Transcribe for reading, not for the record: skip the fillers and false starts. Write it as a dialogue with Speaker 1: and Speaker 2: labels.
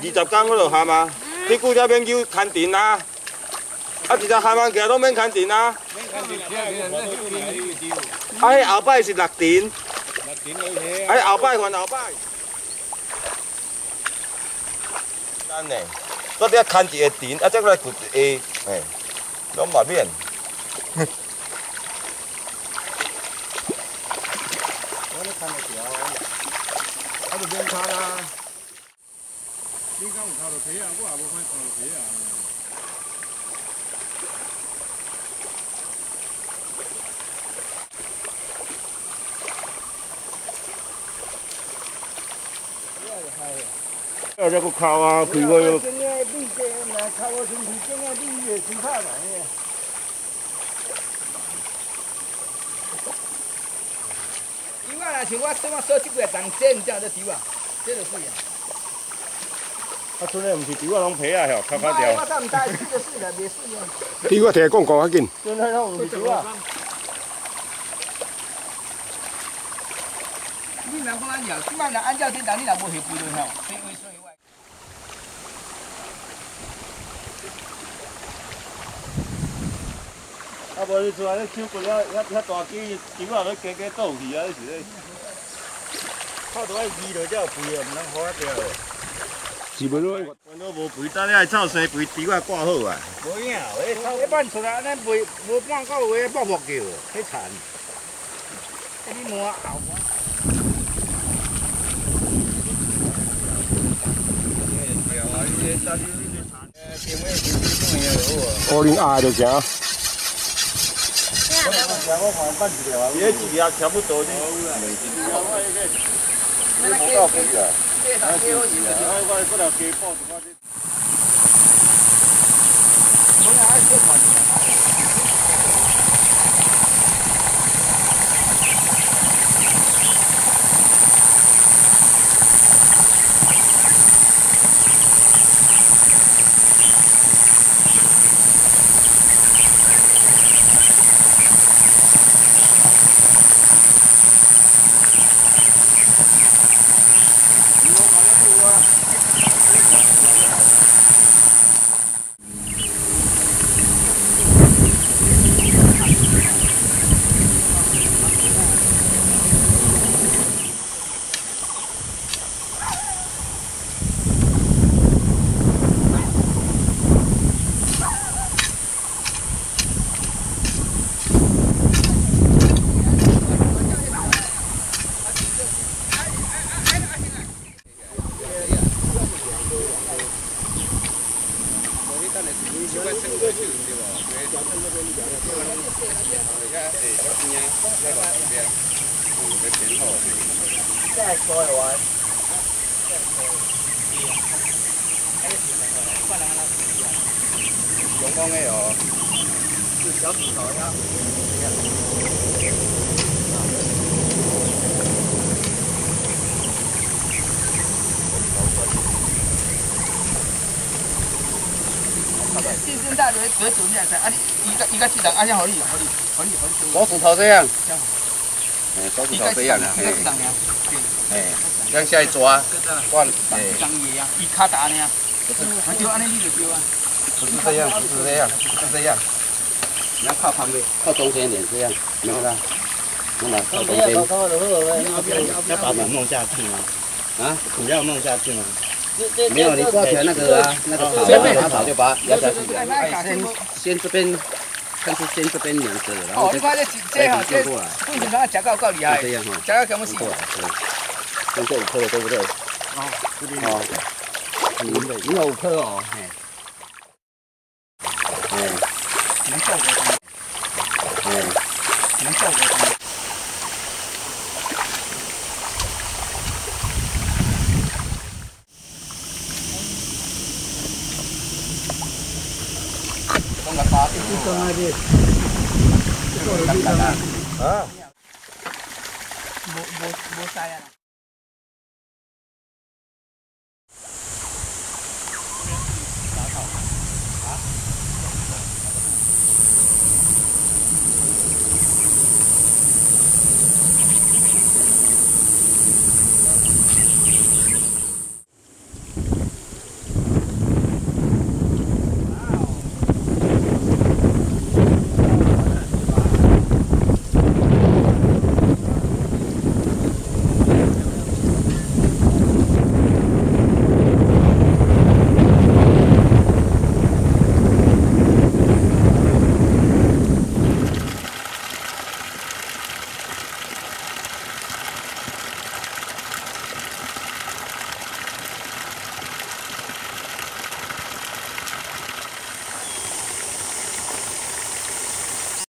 Speaker 1: 20工我就含啊，这久才免去牵田啊，啊一只含啊起来拢免牵田啊。啊，彼后摆是六田。啊，后摆换后摆。等呢，我伫遐牵一个田，啊，再来掘一个，嘿，拢嘛免。
Speaker 2: 我咧牵会著，啊就免牵啊。你敢有偷到皮啊？我也无看偷到皮啊。
Speaker 1: 啊，这阁哭啊，开会又。
Speaker 3: 猪仔若像我怎啊锁这几个重，这毋才叫猪仔，这就水啊。
Speaker 1: 啊，剩的毋是猪仔拢皮啊，吼，较较条。
Speaker 3: 我才毋知，这就水啦，袂水啊。
Speaker 4: 猪仔摕来讲讲较紧。
Speaker 2: 剩的拢毋是猪仔。
Speaker 3: 你若讲按照，即摆若按照这人，你若无下肥落吼，所以所以我。
Speaker 1: 啊，无你厝内咧手骨遐遐遐大支，猪仔拢加加倒去啊！你是咧？靠著爱饲落才有肥的，毋通予仔掉。
Speaker 4: 是无咯？
Speaker 1: 阮都无肥，等下草生肥，猪仔挂好啊。
Speaker 2: 无影，迄草，迄摆出来安尼袂无半个月，爆爆叫，彼田。
Speaker 3: 你摸后。
Speaker 4: 乌林鸭就行。
Speaker 1: 伊迄一粒差不多呢。无够肥啊！
Speaker 5: 手指头这样，手指头这样啊，嘿，这样下去抓，换，
Speaker 3: 张叶啊，伊较大呢。不是，就按呢你就对啊。
Speaker 5: 不是这样，不是这样，是这样。你要靠旁边，靠中间一点，这样，没有啦，弄来靠中间。
Speaker 1: 要把土弄下去吗？
Speaker 5: 啊？
Speaker 1: 土要弄下去吗？
Speaker 5: 没有，你挂起来那个啊，那个草，草就把它压下去。先先这边，看是先这边两个，然后
Speaker 3: 哦，你看这这吼，这
Speaker 5: 过来，
Speaker 3: 本身它食到够厉害，
Speaker 5: 这样哈，
Speaker 3: 食到根本死。
Speaker 5: 过来，对，这五颗的对不对？
Speaker 1: 哦，这边
Speaker 5: 哦，你有五颗哦，嘿，哎，
Speaker 3: 能够
Speaker 5: 哎，
Speaker 3: 能够
Speaker 1: 啊！
Speaker 3: 无无无使啊！